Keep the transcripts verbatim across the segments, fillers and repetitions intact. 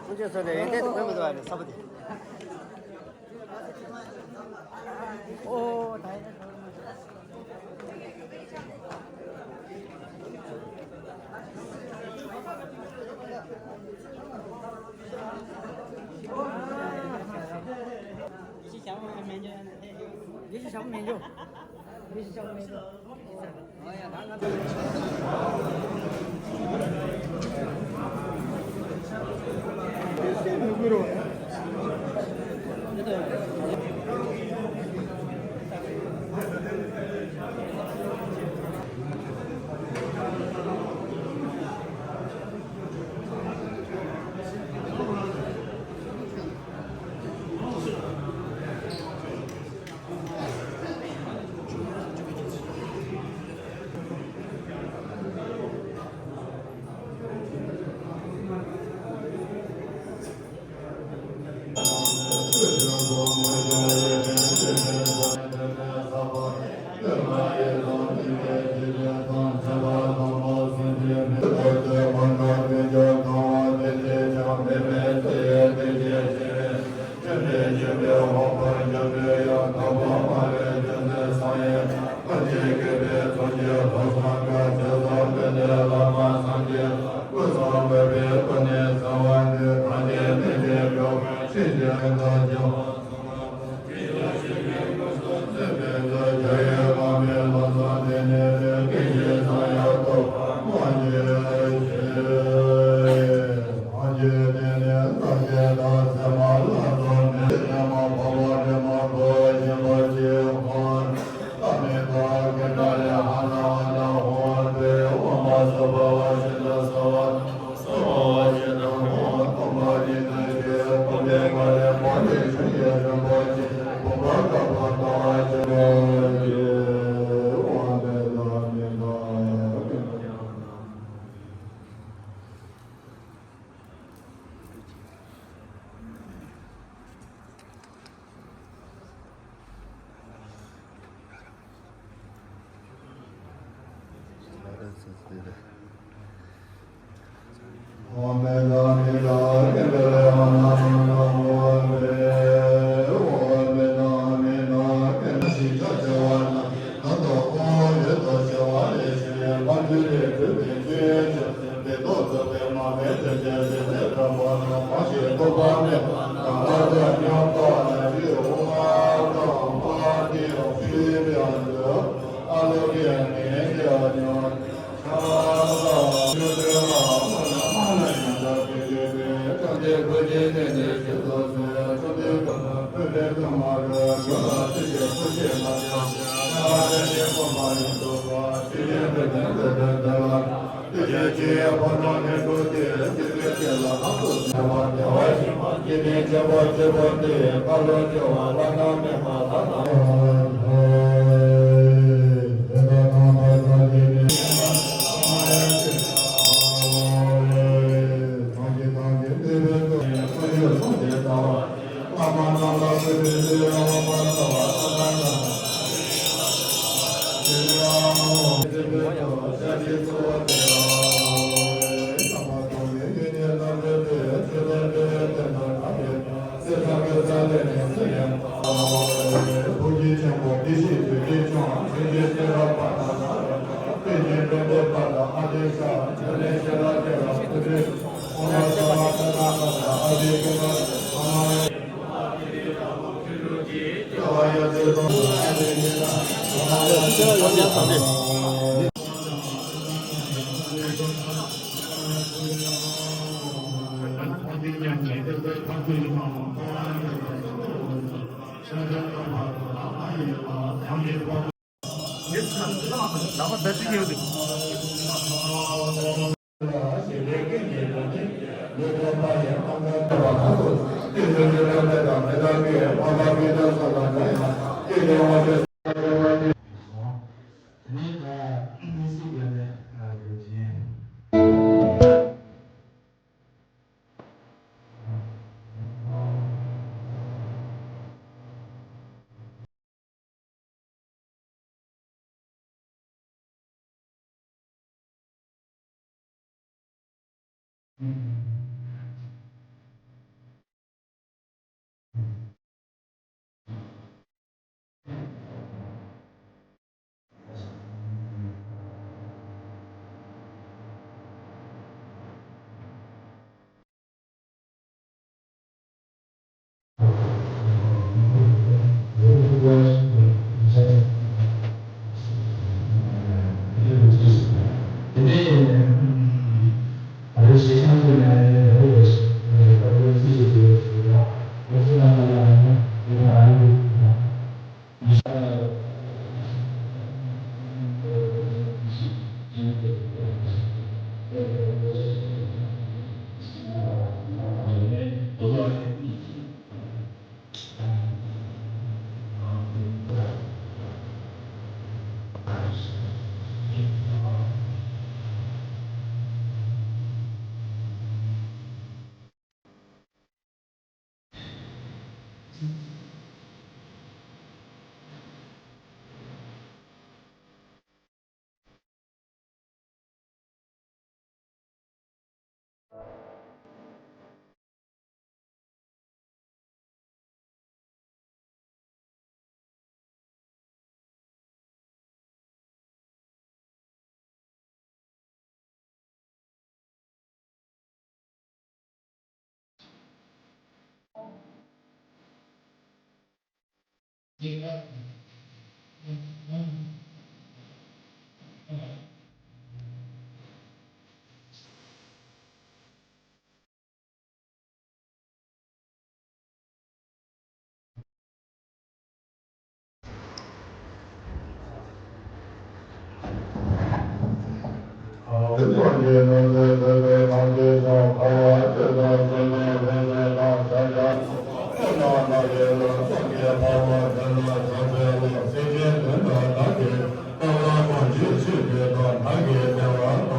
ཁོང་ཚོས་ཚོ་ནས་ཡོན་ཏན་དུ་གོན་མི་འདུག་བ་ནི་ས་བུ་དེ། ཨོ་ད་ཡིན། ཡེ་ཤེས་ཞྭ་མོ་མེད་འཇོག་ཡ་ན་ཐལ་འཇོག་ཡེ་ཤེས་ཞྭ་མོ་མེད་འཇོག་ཡེ་ཤེས་ཞྭ་མོ་མེད་འཇོག་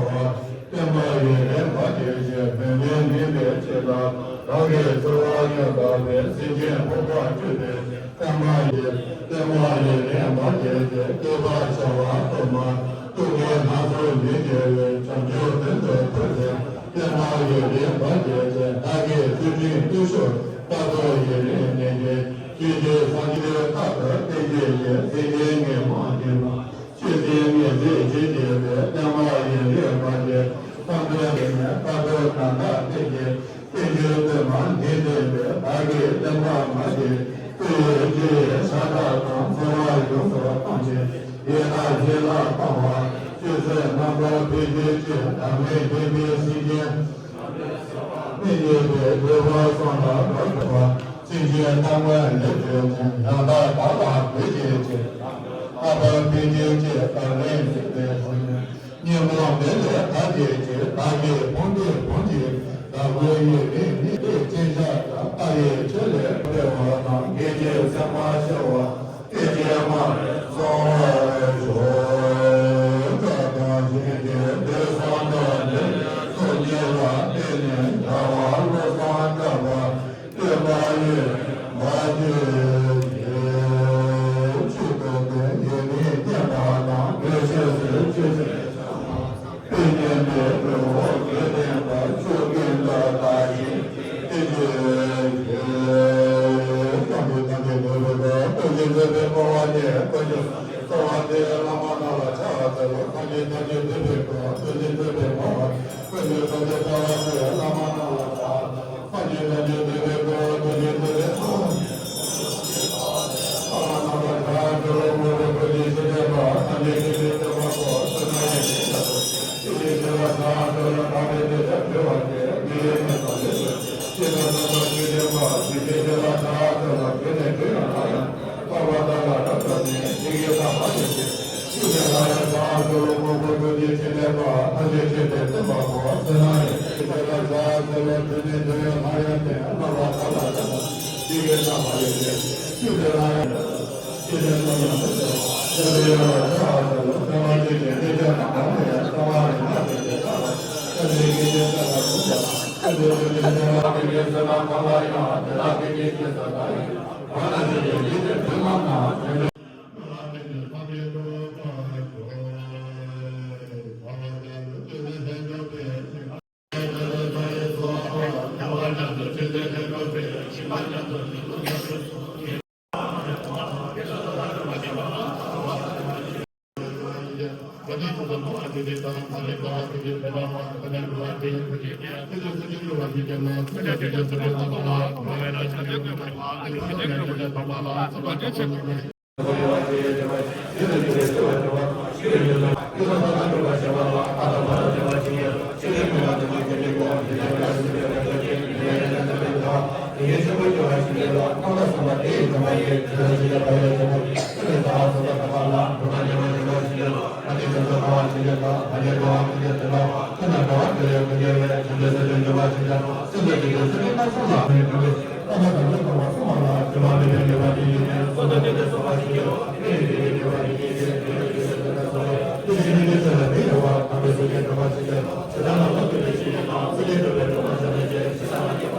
སྟོན་པ་ཡུན་རིང་བར་བརྟན་པའི་ཆེད་དུ། བདག་གིས་གསོལ་བ་བསྙེན་པ་ལས། སེམས་ཅན་ཕུང་པོ་བཅུ་པའི་ཕྱིར། བསྟན་པ་ཡི་བསྟན་པ་ཡུན་རིང་བར་བརྟན་ཅིང་། བསྟོད་པར་བྱ་བ་སྟོབས་མ་སྟོབས་ཀྱིས་ངན་སོང་མི་འདུལ་བའི། བྱང་ཆུབ་དོན་དུ་ཐུགས་བརྩེ། བསྟན་པ་ཡུན་རིང་བར་བརྟན་ཅིང་། བདག་གིས་ཚུལ་ཁྲིམས་བརྟུལ་ཞུགས་དཀའ་ཐུབ་ཡུན་རིང་ནུས་ཅིང་། ཆོས་ཀྱི་སངས་རྒྱས་རྟག་ཏུ་བསྟེན་བྱའི་ཕྱིར། སེམས་ཅན་ངན་སོང་འདུལ་བ་ཆོས་ཀྱི་ངེས་ཚིག་ཇི་བཞིན་པའི། བསྟན་པ་ཡུན་རིང་བར་བརྟན་ཅིང་། བསམ་གཏན་ཡེ་ནས་དཀའ་ཐུབ་ནམ་མཁའ་ལྡིང་ཅིང་། བསྟན་བཅོས་བསྟོད་མ་ལྡིར་ལྡིར་བའི། བདག་གི་བསྟན་པ་མ་བརྗེད་ཀྱི། བསྟོད་ཡུལ་སྤྱི་ཡི་ཤ་ཁྲག་དང་། འཚོ་བ་ཡོངས་སུ་སྤངས་ཤིང་། ཡིད་ལ་བྱེད་ལ་སྤང་བ། ཆོས་ཚུལ་རྣམ་པར་འཕེལ་གྱུར་ཅིག། བདག་མེད་བདེན་པའི་སེམས་ཅན། མི་ཉིད་པའི་འདོད་པ་བསམ་ལ་བབ་པ། སེམས་ཅན་རྣམས་ལ་ལེགས་བྱོན་ཅིང་། ཡང་དག་བདག་ལ་གུས་བྱེད་ཅིང་། ལྷག་པར་ཕན་ཕྱིར་ཆེད་བདག་ལ་གུས་པའི་དོན། ཉོན་མོངས་མེད་ལས་ཐར་བྱེད་ཕྱིར། བདག་གི་དཔུང་སྒྲིག་དཔུང་སྒྲིག་བདག་པོའི་ཡུལ་ནི་ཉིད་དེ། སྤྱན་ཆབ་དང་ལྟ་བའི་ཆོས་ལས་འབྲེལ་བ་དང་། དགེ་བཅུའི་མཚན་མ་ཤེས་པ་སྟེ། ཀྱེ་མ་གསང་བར་ཤོག། བཀའ་དང་གཞན་གྱི་དུས་གསུམ་དུ་འདི་ནི་ཚོགས་གཉིས་ལ་བརྟེན་ནས་བྱ་བ་བློ་བཟང་གྲགས་པ། བསྟན་པ་ཡི་མ་བཅོས་ཀྱི། ཆོས་ཀུན་ཏུ་ཡེ་ནས་བསྟན་པ་དང་། བོད་ཆོས་སུ་ཆོས་ཀྱི་བསྟན་པའི་འགྲོ་བོ་དགེ་ལྡན་པ། ཆོས་ཀུན་ཏུ་བདག་གཞན་གཅེས་ཕྱིར་ཞུ། བསམ་པའི་ཐམས་ཅད་འགྲུབ་པའི་སྐུ། ཐུགས་རྗེ་ཆེན་པོའི་སྐུ་དབང་ནས། སྐུ་མཆོག་གསོལ་བ་འདེབས། བླ་མ་རྣམས་ལ་ཕྱག་འཚལ་ལོ། བསམ་པའི་ཐམས་ཅད་འགྲུབ་པའི་སྐུ། ཐུགས་རྗེ་ཆེན་པོའི་སྐུ་དབང་ནས། སྐུ་མཆོག་གསོལ་བ་འདེབས། བླ་མ་རྣམས་ལ་ཕྱག་འཚལ་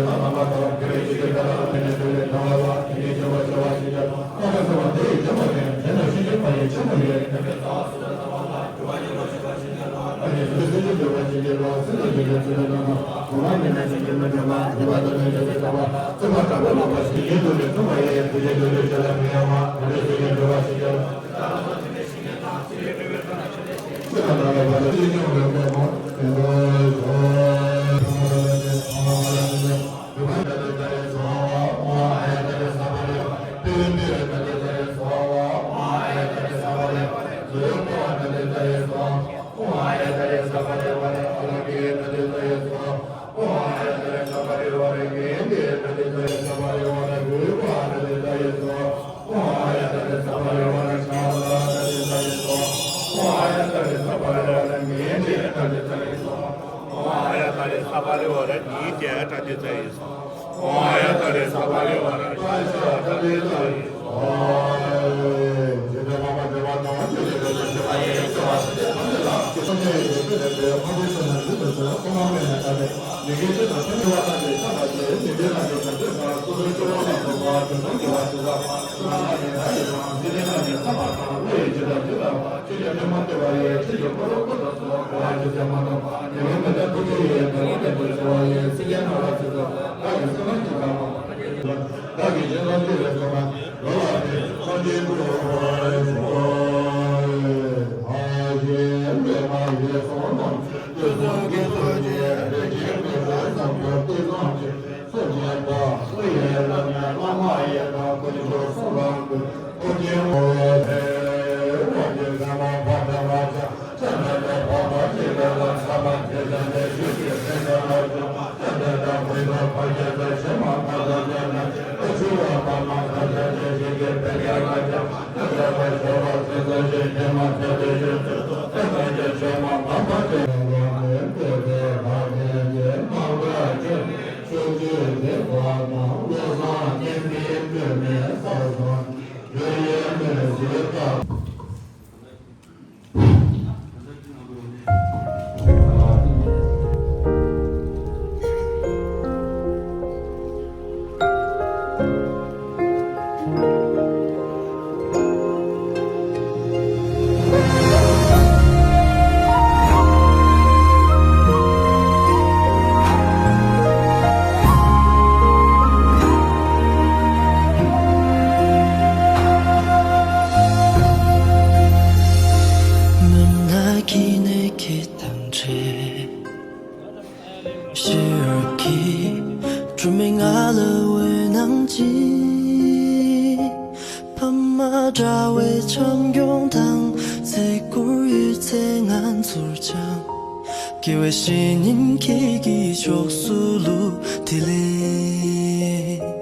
ལོ། ནམ་ན་ཁྱི་ནས་ཁྱི་དང་འདྲེ། ཤེས་རབ་ཀྱིས་གྲུབ་མའི་ང་ལ་འོད་སྣང་སྦྱིན། ཕ་མ་དྲ་བའི་འཆམ་མགྱོགས་དང་། ཚེ་འཁོར་ཡོད་ཚད་ང་ཚོར་སྦྱངས། དགེ་བའི་བཤེས་གཉེན་ཁྱེད་ཀྱི་ཕྱོགས་སུ་བླུགས། དེ་ལས།